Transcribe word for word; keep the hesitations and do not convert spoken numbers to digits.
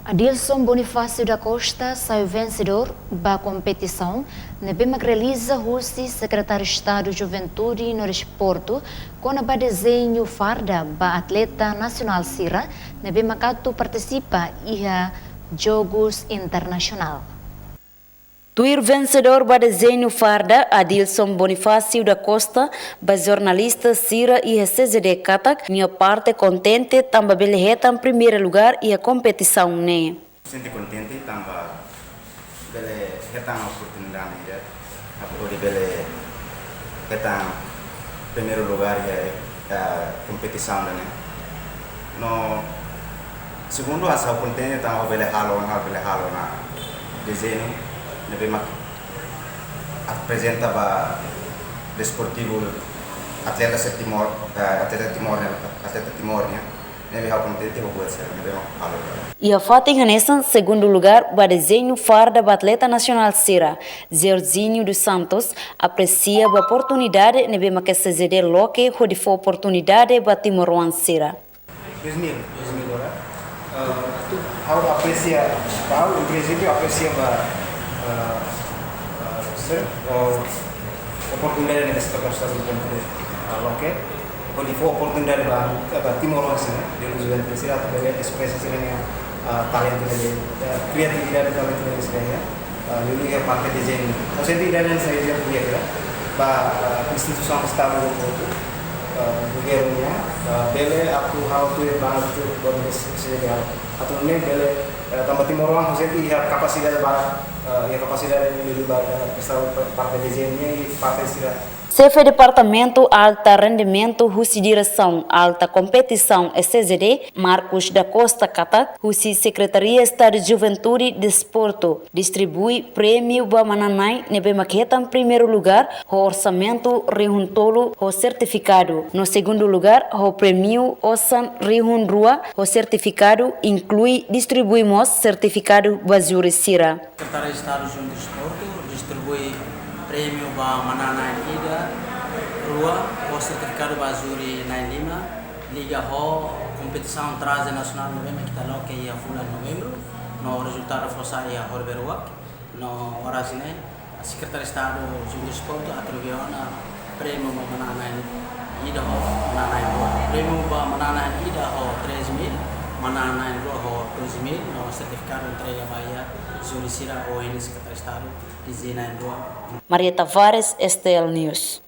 Adilson Bonifácio da Costa sai vensedór ba kompetisaun ne'ebé mak realiza husi Sekretáriu Estadu Juventude no Desportu kona-ba dezeñu farda ba atleta nasionál sira ne'ebé mak atu partisipa iha Jogus Internasionál. Tuir vensedór ba dezeñu farda, Adilson Bonifácio da Costa, ba jornalista sira iha C J D katak, nia parte kontente tanba bele hetan primeira lugár iha kompetisaun ne'e. Sente kontente tanba bele hetan oportunidade ida, atu hodi bele hetan primeiru lugár iha, eh, kompetisaun ne'e. No segundu, ha'u kontente tanba bele halo, ha'u bele halo ona dezeñu ne'ebé mak aprezenta ba desportivu atleta sira Timor, eh, atleta Timor nian, atleta Timor nian. Ne'ebé ha'u kontente ho buat sira ne'ebé mak halo. Iha fatin hanesan, segundu lugár ba dezeñu farda ba atleta nasionál sira, Jorginho dos Santos, apresia ba oportunidade ne'ebé mak C J D loke hodi fó oportunidade ba timoroan sira. Dois mil, dois mil ora. Eh, ha'u apresia, ha'u em princípio apresia ba, eh, eh, sira, eh, oportunidade ne'ebé Sekretáriu Estadu Juventude, eh, loke. Hodi fó oportunidade ba, ba timoroan sira, de luz ventre sira, atu bele espresa sira-nia, ah, talentu ne'e, ah, kriatividade, talentu ne'e sira-nia, ah, liuliu iha parte dezeñu. Ha'u sente ida-ne'e sai ezemplu di'ak ba, ah, instituisaun Estadu hotu-hotu, ah, governu nian, ah, bele atu halo tuir ba atu bele sira atu nune'e bele, ah, tanba timoroan ha'u sente iha kapasidade barak, ah, iha kapasidade liuliu ba, ah, kestaun pa-, parte dezeñu nian i parte sira. Xefe Departamentu Alta Rendimentu husi Diresaun Alta Kompetisaun C J D, Marcos da Costa katak, husi Sekretaria Estadu Juventude Desportu, distribui prémiu ba manán-na'in ne'ebé mak hetan primeiru lugár ho orsamentu rihun tolu ho sertifikadu. No segundu lugár ho prémiu osan rihun rua ho sertifikadu, inklui distribui mós sertifikadu ba júri sira. Sekretáriu Estadu Juventude Desportu distribui prémiu ba manán-na'in ida, rua, ho sertifikadu ba júri na'in lima, liga ho kompetisaun traje nasionál ne'ebé mak ita loke iha fulan Novembru, no rezultadu fó sai iha Horberuak, no oras ne'e Sekretáriu Estadu Juventude Desportu atribui ona prémiu ba manán-na'in ida ho manán-na'in rua. Prémiu ba manán-na'in ida ho três mil, manán-na'in rua ho dois mil, no sertifikadu entrega ba iha júri sira ho Sekretáriu Estadu, Dizina Endua. Maria Tavares, S T L News.